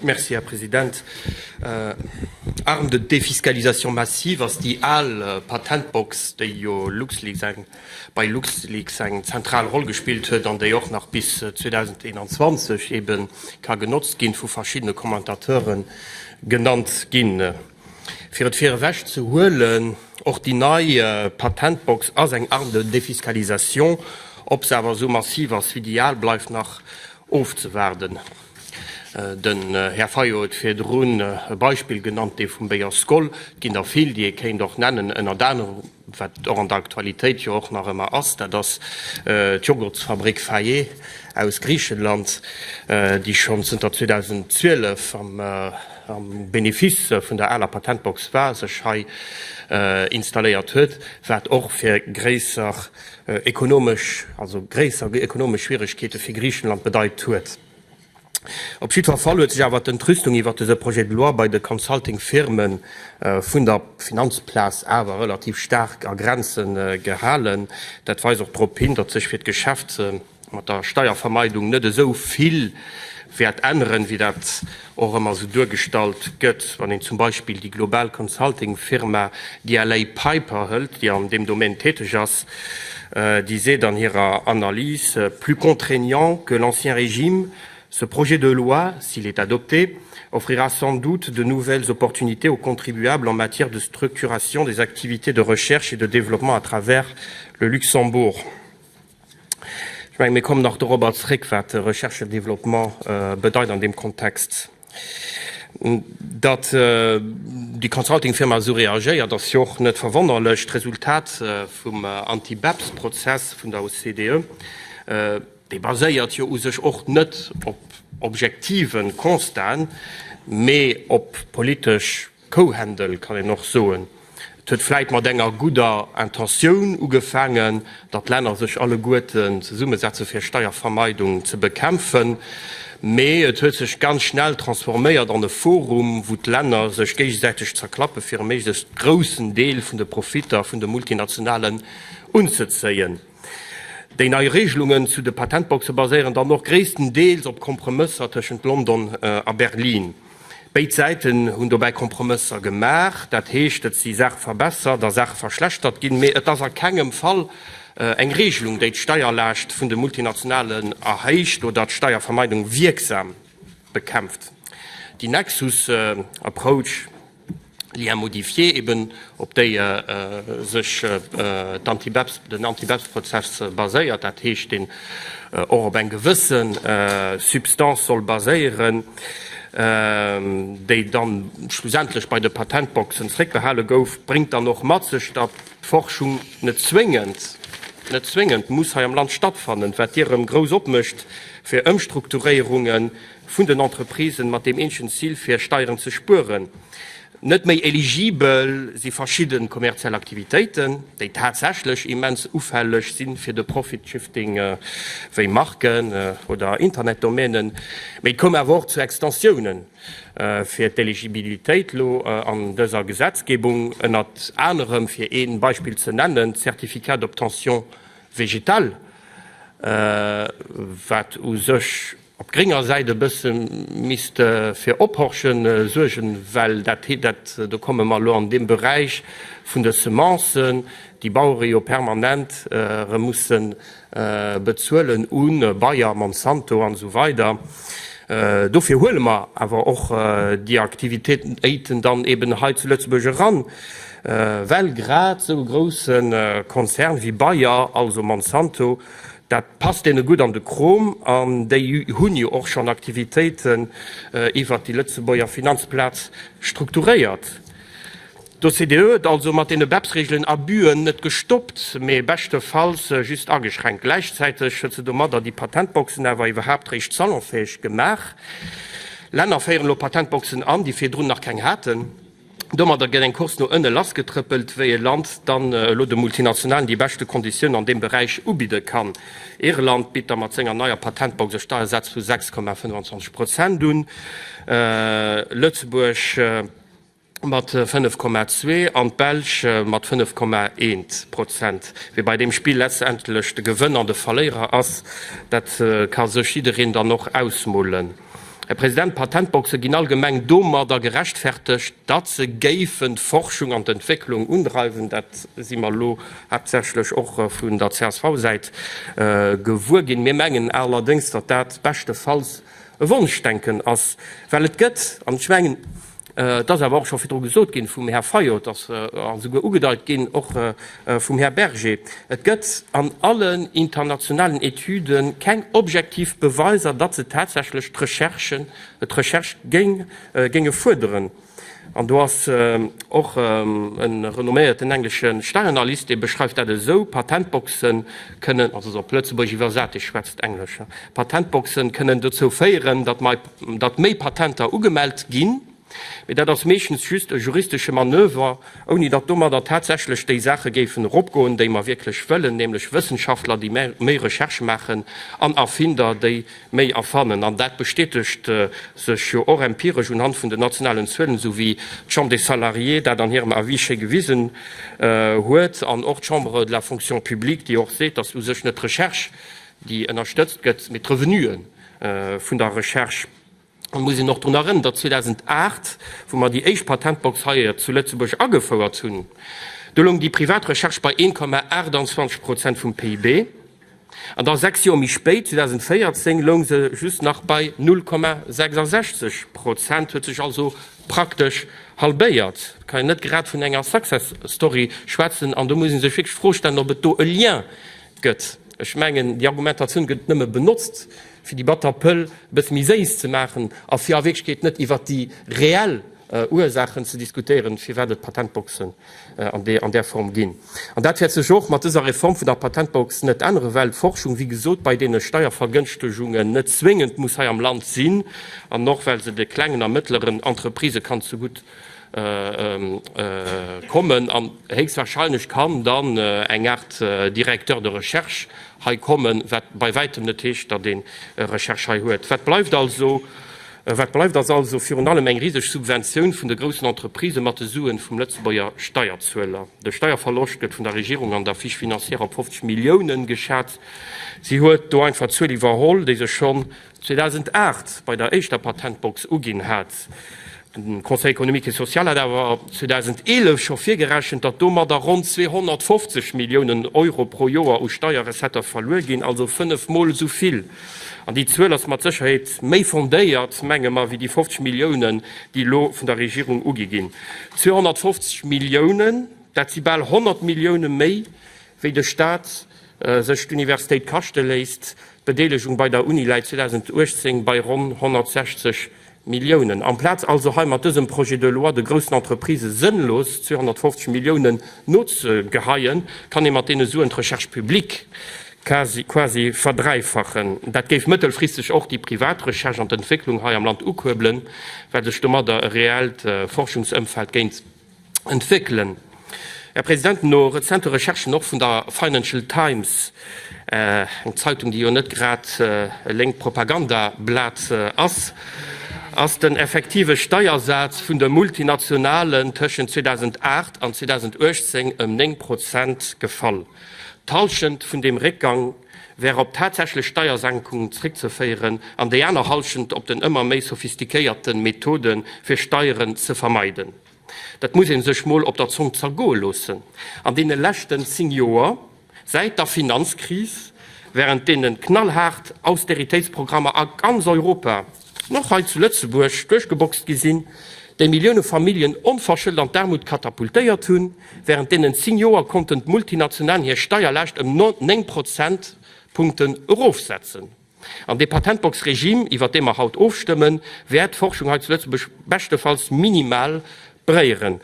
Merci, Här President. Arme de défiscalisation massive ass déi al Patentbox, déi jo LuxLeaks eng, bei LuxLeaks eng zentral Roll gespillt huet an déi och nach bis 2021 eebe ka genotzt ginn, vu verschiddene Commentateuren genannt ginn. Fir et virewech ze huelen, och déi nei Patentbox ass eng Arme de défiscalisation. Ob se awer esou massiv ass wéi déi al, bleift nach ofzewaarden. Den Här Fayot huet virdrun e Beispill genannt, dee vum Béier Skol. Et ginn der vill, déi ee kéint och nennen, ënnert anerem, wat och an der Aktualitéit jo och nach ëmmer ass, dat ass d'Jogurtsfabrik Fage aus Griichenland, déi schonn zënter 2012 am Benefice vun der aler Patentbox war, sech hei installéiert huet, wat och fir gréisser ekonomesch, also gréisser ekonomesch Schwieregkeete fir Griichenland bedeit huet. Op jiddwer Fall huet sech awer d'Entrüstung iwwert dëse Projet de loi bei de Consulting-Firme vun der Finanzplaz awer relativ staark a Grenze gehalen. Dat weist och drop hin, datt sech fir d'Geschäft mat der Steiervermeidung net esou vill wäert änneren, wéi dat och ëmmer esou duergestallt gëtt. Wann een zum Beispill déi global Consulting-Firma DLA Piper hëlt, déi an deem Domaine täteg ass, Déi seet an hirer Analys, Plus contraignant que l'ancien régime, ce projet de loi, s'il est adopté, offrira sans doute de nouvelles opportunités aux contribuables en matière de structuration des activités de recherche et de développement à travers le Luxembourg. Ech mengen, mir kommen nach dorobber zréck, wat Recherche et développement bedeit an deem Kontext. Datt déi Consulting-Firma esou reagéiert, ass jo och net verwonnerlech. D'Resultat vum Anti-BEPS-Prozess vun der OCDE, dee baséiert jo u sech och net op objektive Constaten, mee op politesch Kouhändel kann een och soen. Et huet vläit mat enger gudder Intentioun ugefaangen, datt d'Länner sech alleguerten zesummesetze fir Steiervermeidung ze bekämpfen, mee et huet sech ganz schnell transforméiert an e Forum, wou d'Länner sech géigesäiteg zerklappe fir e méiglechst groussen Deel vun de Profitter vun de Multinationalen unzezéien. Déi nei Regelungen zu de Patentboxe baséieren dann och gréisstendeels op Kompromësser tëschent London a Berlin. Béid Säiten hunn dobäi Kompromësser gemaach, dat heescht, et si Saache verbessert a Saache verschlechtert ginn, mee et ass a kengem Fall eng Regelung, déi d'Steierlaascht vun de Multinationalen erhéicht oder d'Steiervermeidung wierksam bekämpft. Déi Nexus Approach, Lien modifié eben, op déi sech d'Anti-BEPS, den Anti-BEPS-Prozess baséiert, dat heescht, deen och op eng gewësse Substance soll baséieren, déi dann schlussendlech bei de Patentboxen zréckbehale gouf, bréngt dann och mat sech, datt d'Forschung net zwéngend, net zwéngend muss hei am Land stattfannen, wat d'Dier erëm grouss opmécht fir Ëmstrukturéierungen vun den Entreprisen mat deem eenzegen Zil fir Steieren ze spueren. Net méi eligibel si verschidde kommerziell Aktivitéiten, déi tatsächlech immens ufälleg si fir de Profit Shifting, wéi Marken oder Internetdomänen. Mee et koum awer och zu Extensiounen fir d'Eligibilitéit elo an dëser Gesetzgebung, ënnert anerem, fir ee Beispill ze nennen, d'Certificats d'obtention végétale, wat u sech op grénger Säit e bësse misst fir Ophorche suergen, well dat, dat, do komme mer elo an deem Beräich vun de Semencen, déi Bauere jo permanent erëm musse bezuelen u Bayer, Monsanto an esou weider. Dofir huele mer awer och déi Aktivitéiten dann eben hei zu Lëtzebuerg eran, well grad esou e grousse Konzern wéi Bayer, also Monsanto, Dat passt deene gutt an de Krom an déi hunn jo och schonn Aktivitéiten iwwert déi Lëtzebuerger Finanzplaz strukturéiert. D'OCDE huet also mat deene BEPS-Reegelen Abüen net gestoppt, mee beschtefalls just ageschränkt. Gläichzäiteg huet se domadder déi Patentboxen awer iwwerhaapt réischt salonfäeg gemaach. Länner féieren elo Patentboxen an, déi virdrun nach keng haten. Domadder gëtt eng Course no ënne lassgetrëppelt, wéi e Land dann elo de Multinationalen déi beschte Konditiounen an deem Beräich ubidde kann. Irland bitt da mat senger neier Patentbox e Steiersaz vu 6,25 Prozent un, Lëtzebuerg mat 5,2 an d'Belsch mat 5,1 Prozent. Wie bei deem Spill letztendlech de Gewënner an de Verléierer ass, dat ka sech jiddereen dann och ausmolen. Här President, Patentboxe ginn allgemeng domadder gerechtfertegt, datt se géifen d'Forschung an d'Entwécklung undreiwen. Dat si mer elo haaptsächlech och vun der CSV-Säit gewuer ginn. Mir mengen allerdéngs, datt dat beschtefalls e Wonschdenken ass, well et gëtt, an ech mengen, Et ass awer och scho virdru gesot ginn vum Här Fayot, et ass esouguer ugedeit ginn och vum Här Berger, et gëtt an allen internationalen Etüde keng objektiv Beweiser, datt se tatsächlech d'Recherche, d'Recherche géinge fuerderen. An do ass och e renomméierten englesche Steieranalyst, dee beschreift dat esou, Patentboxe kënnen, also op Lëtzebuergesch iwwersat, dee schwätzt Englesch, Patentboxen kënnen dozou féieren, datt datt méi Patenter ugemellt ginn, mee dat ass meeschtens just e juristesche Manöver, ouni datt domadder tatsächlech déi Saache géifen eropgoen, déi mer wierklech wëllen, nämlech Wëssenschaftler, déi méi Recherche maachen an Erfinder, déi méi erfannen. An dat bestätegt sech jo och empiresch unhand vun den nationalen Zuelen, esou wéi d'Chambre des Salariés dat an hirem Avis schéi gewisen huet an och d'Chambre de la Fonction publique, déi och seet, datt u sech net d'Recherche, déi ënnerstëtzt gëtt, mee d'Revenuen vun der Recherche. Et muss een och drun erënneren, datt 2008, wou mer déi éischt Patentbox hei zu Lëtzebuerg agefouert hunn, do loung déi privat Recherche bei 1,28 Prozent vum PIB, an da sechs Joer méi spéit, 2014, loung se just nach bei 0,66 Prozent, huet sech also praktesch halbéiert. Et kann een net grad vun enger Success Story schwätzen, an do muss ee sech wierklech d'Fro stellen, ob et do e Lien Gëtt. Ech mengen, déi Argumentatioun gëtt nëmme benotzt, fir déi batter Pëll e bësse méi séiss ze maachen a fir a Wierklechkeet net iwwert déi reell Ursaachen ze diskutéieren, firwat et Patentboxen an där Form ginn. An dat wäert sech och mat dëser Reform vun der Patentbox net änneren, well d'Forschung, wéi gesot, bei deene Steiervergënschtegungen net zwéngend muss hei am Land sinn an och well se de klengen a mëttleren Entreprisë kann zegutt kommen an héchstwahrscheinlech kann dann eng Aart Directeur de recherche hei kommen, wat bei wäitem net heescht, datt ee Recherche hei huet. Wat bleift also? Wat bleift ass also virun allem eng riseg Subventioun vun de groussen Entreprisë mat de Suen vum Lëtzebuerger Steierzueler. De Steierverloscht gëtt vun der Regierung an der Fiche financière op 50 Milliounen geschat. Si huet do einfach d'Zuel iwwerholl, déi se schonn 2008 bei der éischter Patentbox uginn hat. De Conseil économique et social hat awer 2011 scho virgerechent, datt domadder ronn 250 Milliounen Euro pro Joer u Steierrecetter verluer ginn, also fënnef Mol esou vill. An déi Zuel ass mat Sécherheet méi fondéiert, menge mer, wéi déi 50 Milliounen, déi elo vun der Regierung ugi ginn. 250 Milliounen, dat si bal 100 Millioune méi, wéi de Staat sech d'Universitéit kaschte léisst. D'Bedeelegung bei der Uni läit 2018 bei ronn 160 Milliounen. Amplaz also hei mat dësem Projet de loi de groussen Entreprisë sënnlos 250 Milliounen nozegeheien, kann ee mat deene Suen d'Recherche publique quasi verdräifachen. Dat géif mëttelfristeg och déi privat Recherche an d'Entwécklung hei am Land ukuerbelen, well sech domadder e reellt Forschungsëmfeld géint Entwéckelen. Här President, no rezente Recherchen och vun der Financial Times, eng Zeitung, déi jo net grad e lénkt Propagandablat ass, ass den effektive Steiersaz vun de Multinationalen tëschent 2008 an 2018 ëm 9 Prozent gefall. D'Hallschent vun deem Réckgang wär op tatsächlech Steiersenkungen zréckzeféieren an déi aner Hallschent op den ëmmer méi sophistiquéierte Methode fir Steieren ze vermeiden. Dat muss ee sech mol op der Zong zergoe loossen. An deene leschten 10 Joer, säit der Finanzkris, während deene knallhaart Austeritéitsprogrammer a ganz Europa, an och hei zu Lëtzebuerg, duerchgeboxt gi sinn, déi Millioune Familljen onverschëllt an d'Aarmut katapultéiert hunn, während deenen 10 Joer konnten d'Multinationalen hir Steierlaascht ëm 9 Prozentpunkten erofsetzen. An dee Patentbox-Regime, iwwert dee mer haut ofstëmmen, wäert d'Forschung hei zu Lëtzebuerg beschtefalls minimal beréieren.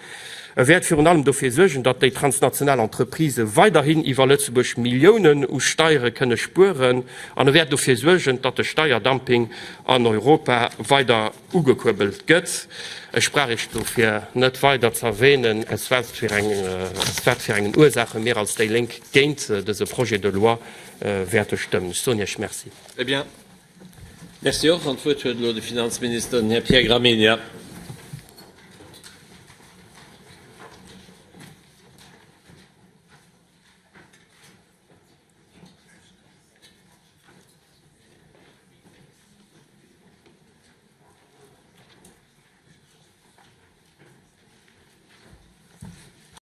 E wäert virun allem dofir suergen, datt déi transnational Entreprisë weiderhin iwwer Lëtzebuerg Milliounen u Steiere kënne spueren. An e wäert dofir suergen, datt de Steierdumping an Europa weider ugekuerbelt gëtt. Ech brauch Iech dofir net weider ze erwähnen, aus wat fir engen Ursaache mir als déi Lénk géint dëse Projet de loi wäerte stëmmen. Ech soen Iech Merci. Eh bien, merci och. An d'Wuert huet elo de Finanzminister, den Här Pierre Gramegna.